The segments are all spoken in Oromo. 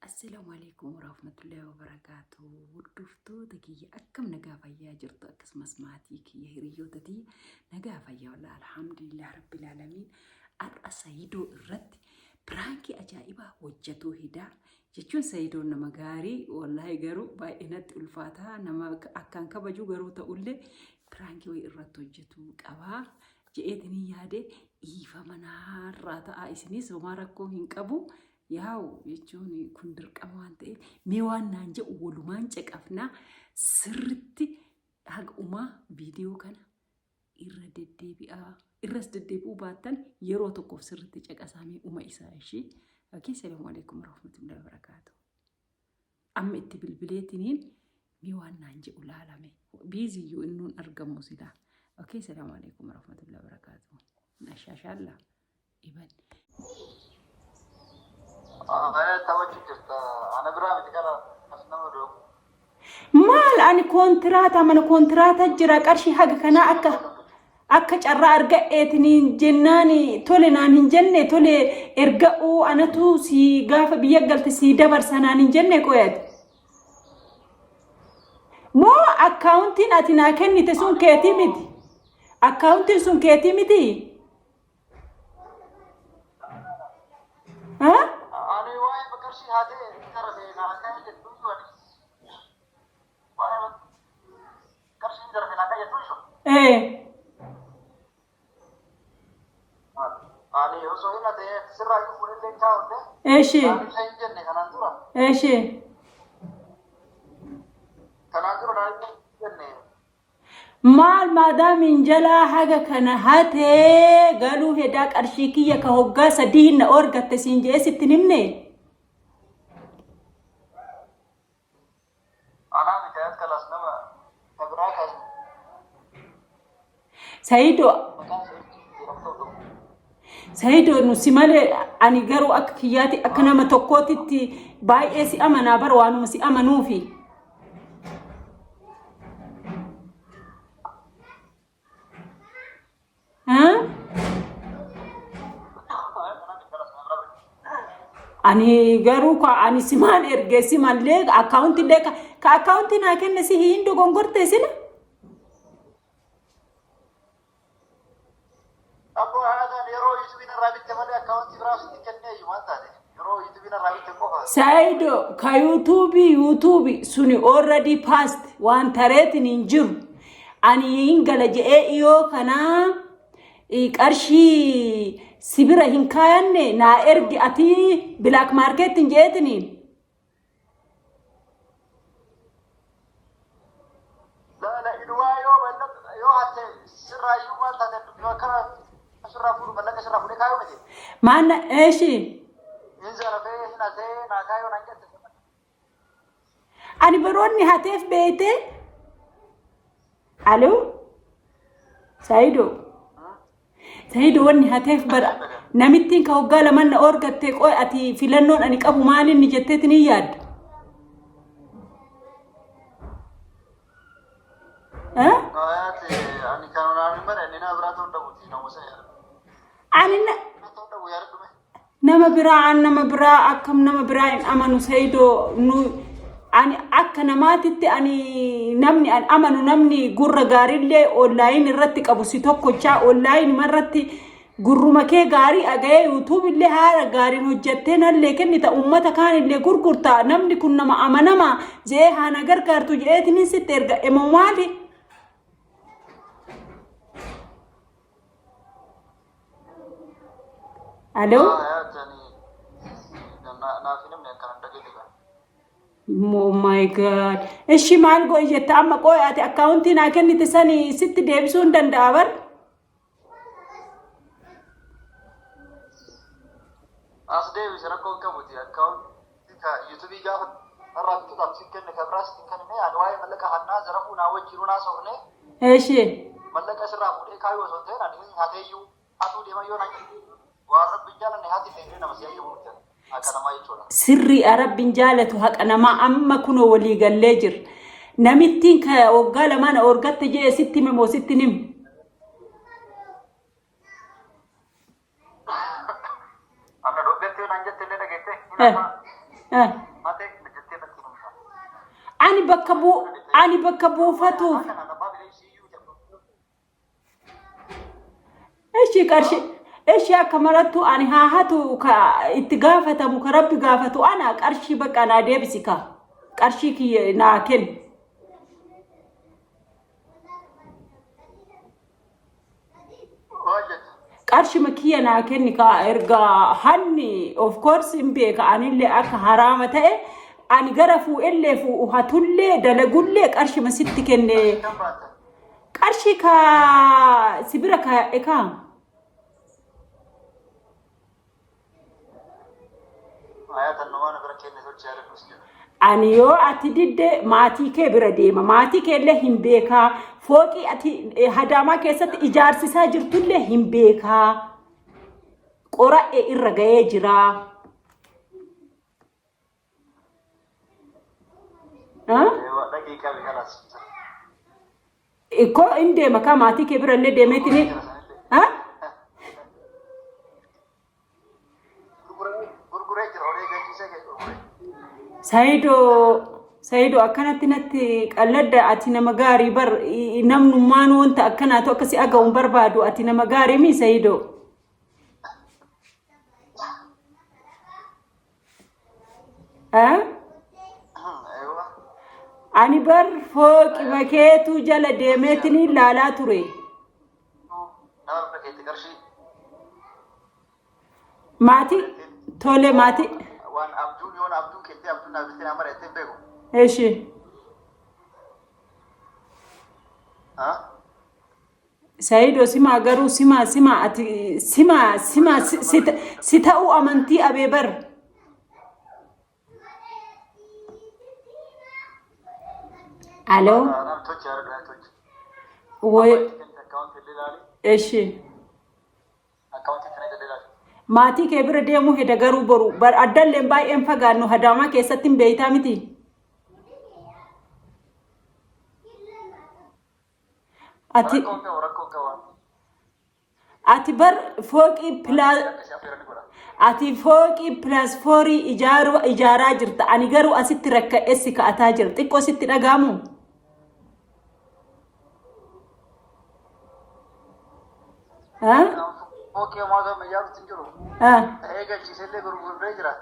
Assalaamu alaikum warahmatullahi wabarakaatu. Hordoftoota kiyya akkam nagaa fayyaa jirtu akkasumas maatii kiyya hiriyoota tiyya nagaa fayyaa wallah alhamdulillah rabbil aalamiin. Har'a Sayidoo irratti piraankii ajaa'ibaa hojjetuu hidaa jechuun Sayidoon nama gaarii wallahi garuu baay'ee natti ulfaataa nama akkaan kabaju garuu ta'ullee piraankii wayii irratti hojjetuu qabaa je'eetiin yaade dhiifama naarraa ta'a isinis homaa rakkoo hin qabu. Yaawu jechuun kun dirqama waan ta'eef mee waan naan jedhu walumaan caqafnaa sirritti haga umaa viidiyoo kana irra deddeebi'aa irras deddeebi'uu baattan yeroo tokkoof sirritti caqasaa mee uma isaa ishii. Okay, salaamu alaikum warahmatullahi wabarakaatu. Amma itti bilbileetiniin mee waan naan jedhu laalame. Biiziyyuu innuun argamu silaa. Okay, salaamu alaikum warahmatullahi wabarakaatu. Ashaashaallaa. Iban. Taphachuu jirta. Ana biraa miti kala as nama doo. Maal ani kontiraata mana kontiraata jira qarshii haga kanaa akka akka carraa argadheetiniin jennaan tole naan hin jenne tole erga'uu anatu si gaafa biyya galte si dabarsa naan hin jenne qoyate. Moo akkaawuntiin ati naa kennite sun keetii miti? Akkaawuntiin sun keetii miti? Ha? Ani waa'ee qarshii haatee tarafe naa ka'e jettu iyyuu ani. Waa'ee qarshii tarafe naa ka'e jettu iyyuu. Ee. Ani osoo hin hatee sirraa iyyuu fuudhee illee kaa'utte. Eshi. Ani illee hin jenne kanaan dura. Eshi. Kanaan dura naan hin jenne. Maal maadaamiin jalaa haga kana hatee galuu hedaa qarshii kiyya ka hoggaa sadii hin na orgatte siin je'ee sitti hin himne? Anaa miti ayat kalaas nama ka biraa kan Sayido maqaan isaa jedhamu ta'u. Sayido nu si malee ani garuu akka kiyyaatti akka nama tokkootitti baay'ee si amanaa bara waanuma si amanuufi. Ani garuu ka ani simaan ergee simallee akkaawunti illee ka ka akkaawunti naa kenne si hin dogongorte sila. Abbo haadhaan yeroo yuutuubiin irraa bitte malee akkaawuntii biraa sitti kennee iyyuu maal taate? Yeroo yuutuubiin irraa bitte qofa. Saido ka yuutuubii yuutuubi suni already past waan tareetiin hin jiru. Ani hin gala je'ee dhiyoo kanaa qarshii si bira hin kaayanne naa ergi ati black market hin je'eetiniin. Laala inumaa yoo mallaqa yoo hatte sirraa iyyuu maal taate yoo akkana sirraa fuudhu mallaqa sirraa fuudhee kaayuu miti. Maanna eeshi Hin zarafee hin hatee naa kaayuu naan jette. ani baroonni hateef beeyte aloo Saido Sayido wanni hateef bara namittiin ka hoggaa laman na orgatte qoy ati filannoon ani qabu maal inni jetteetiin hin yaadda. Eh? Ayaati ani kan naan hin bare inni nama biraa ta'uu dhabuuti namoota yaadatu. Ani na Ta'uu dhabu yaadatu mee. Nama biraa an nama biraa akkam nama biraa hin amanu Saidoo nu ani akka namaatitti ani namni an amanu namni gurra gaariillee online irratti qabu si tokkochaa online irratti gurruma kee gaarii aga'ee YouTube illee haala gaariin hojjattee nallee kennita ummata kaan illee gurgurta namni kun nama amanama je'ee haana gargaartu je'eetiin sitti erga emo maali? Alo? Oh my god. Ishi maal godhi jetta amma qoy ati akkaawuntii naa kennite sani sitti deebisuu hin danda'a bar. As deebise rakkoo hin qabuti akkaawuntii ka yuutuubii gaafa irraa bituudhaaf si kenne ka biraas hin kennine ani waa'ee mallaqa hannaa zarafuu naa wajjinuu naa soofne Eshi. mallaqa sirraa fuudhee kaayuu osoo hin ta'in ani hin hateeyyuu hatuu deema yoo naan waan rabbi hin jaalanne hati illee nama si ayyamu miti akka namaa jechuudha. Sirrii Rabbiin jaalatu haqa namaa amma kunoo walii gallee jira. Namittiin ka waggaa lamaan orgatte jee sitti hime moo sitti hin himne? Anna dhoggattee naan jette illee dhageette hin Eh, hataa. eh. Ani bakka buu ani bakka buufatuuf. Kanaan abbaa fedhe siyyuu jedhu. Ishi qarshii ishi akka marattu ani haa hatu, ka itti gaafatamu ka Rabbi gaafatu ana. Qarshii bakka naa deebisi, ka qarshii kiyya naa kenni. Waan jettu. Qarshima kiyya naa kenni ka erga hanni. Of course hin beeka anillee akka haraama ta'e. Ani gara fuudhellee fuudhu hatullee dalagullee qarshima sitti kenne. Kan baata. Qarshii ka si bira kaa'e kaa. Ayatan waan bira kenne tolchee yaadadhu si jedha. Ani yoo ati didde maatii kee bira deema. Maatii kee illee hin beekaa. Fooqii ati Hadaamaa keessatti ijaarsisaa jirtullee hin beekaa. Qora'e irra ga'ee jira. Ah? Dhaqii qabi kalaas. Ikkoo hin deema kaa, maatii kee bira illee deemeetini. Ah? Gurguree jira, horii galchiisee kee gurguree. Saayidoo, Saayidoo, akkanatti natti qalladda. Ati nama gaarii bar. Namnummaan wanta akkanaatu akkasi aga'u hin barbaadu. Ati nama gaarii mi, Saayidoo? Ah? Eewa. Ani bar fooqi makeetu jala deemeetini ilaalaa ture. Nama bira keetti qarshii. Maatii tole, maatii. Waan abjuun yoon abjuun keetti abjuun naa bittee naa mara jettee hin beeku. Eshi. Ha? Saayidoo, simaa garuu simaa simaa ati simaa simaa si ta'uu amantii abee bar. Aloo. Nam tolche argaa tolche. Way. Akkaawuntii illee ilaali. Eshi. Akkaawuntii kana illee ilaali. Maatii kee bira deemuu heda garuu boru bar addalleen baay'een fagaannu, Hadaamaa keessatti hin beeytaa miti. Ati Rakkoo qabu, rakkoo qabu. Ati bar fooqii pilaa Akkasii affeeranii godha. Ati fooqii plus foorii ijaaruu ijaaraa jirta. Ani garuu asitti rakkadhee si ka'ataa jira. Xiqqoo sitti dhaga'amu? Ha? Fooqii homaa gama ijaaruutti hin jiru. Ha? Eegalchiisee illee gurguree jira.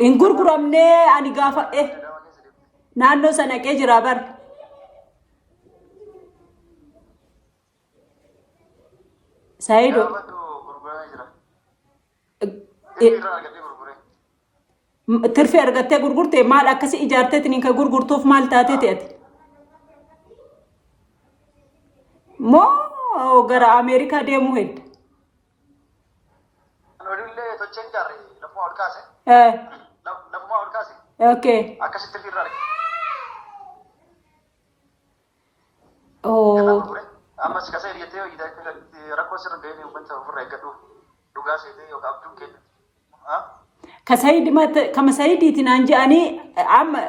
Hin gurguramnee, ani gaafadhe. Adama keessa deemte. Naannoo sana dhaqee jira bar. Saayidoo. Gaafadhu, gurguramee jira. Tirfii irraa argadhee gurguree. Tirfii argattee gurgurte? Maal akkasii ijaarteetiin kan gurgurtuuf maal taateeti ati? Moo gara Ameerikaa deemuu hedda? Kan olillee tochee hin jaarre, lafuma ol kaase. Lafuma ol kaase. Akkasitti tirfii irraa argate. Oh. Gurgure. Ammas kasa hiriyattee rakkoo sirra ga'ee uummata ofirraa eeggadhu. Dhugaa seetee yookaan abjuun kennu. Kama Sayidiiti naan jedhanii, amma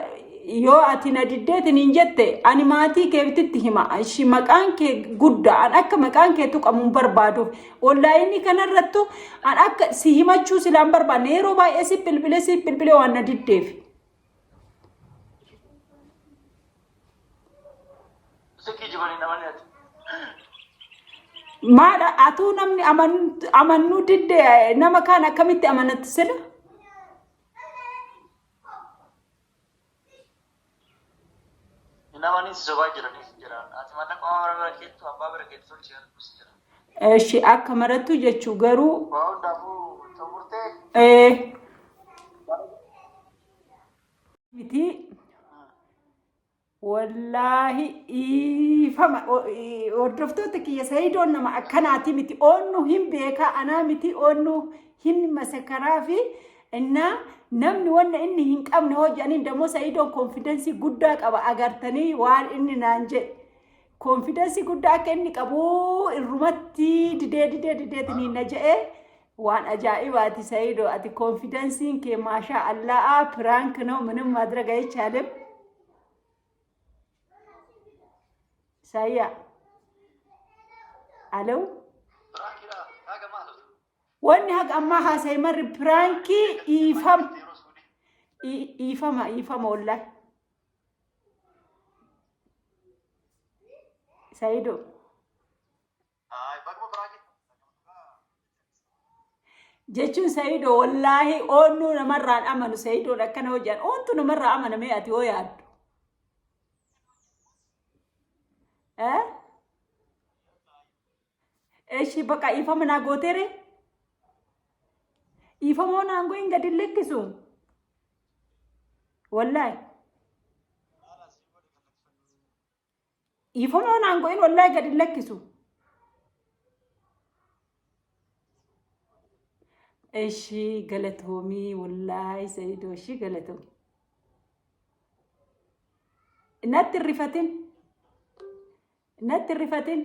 yoo ati na diddeetiin hin jette ani maatii keetitti hima. Ishi maqaan kee guddaa, an akka maqaan kee tuqamu hin barbaaduuf onlaayinii kanarrattu an akka si himachuu silaan barbaanne. Yeroo baay'ee si bilbilee si bilbilee waan na diddeef. Sikii jibanii namani ati. Maadha, atuu namni amannuu didde nama kaan akkamitti amanatti sila? Namani si sobaa jiranii si jedhan. Ati mallaqa waan bira keettu abbaa bira keettu tolchee arguu si jedhan. Eshi, akka marattu jechuu garuu. Waa hundaafuu xumurtee. Miti, wallaahi dhiifama hordoftoota kiyya. Sayidoon nama akkanaati miti, oonnu hin beekaa, anaa miti, oonnu hin masakaraa fi innaa namni wanna inni hin qabne hojjaniin. Dammoo Sayidoon confidence guddaa qaba. Agartanii waan inni naan jedhe, confidence guddaa akka inni qabu irrumatti didee didee dideetiniin na jedhe. Waan ajaa'ibaati. Sayidoo, ati confidenceiin kee maashaa Allaa. Prank ነው፣ ምንም ማድረግ አይቻልም። ሳያ አለው። Wanni haqa ammaa haasa'e marri prankii. Dhiifama, dhiifama, dhiifama, wallaahi. Sayido. Baguma biraa Jechuun Sayido wallaahi oonnuu namarraan amanu Sayidoon akkana hojjan oontu namarraa amanamee ati hoo yaaddu. Eh? Eshi baqa ifama naa gooteere? Ifama hoo naan goyin gadi hin lakkisu. Wallaahi. Dhiifama hoo naan go'in wallaahi gadi hin lakkisu. Ishii galatoomii wallaahi Saidoo ishii galatoomi. Natti hin rifatin. Natti hin rifatin.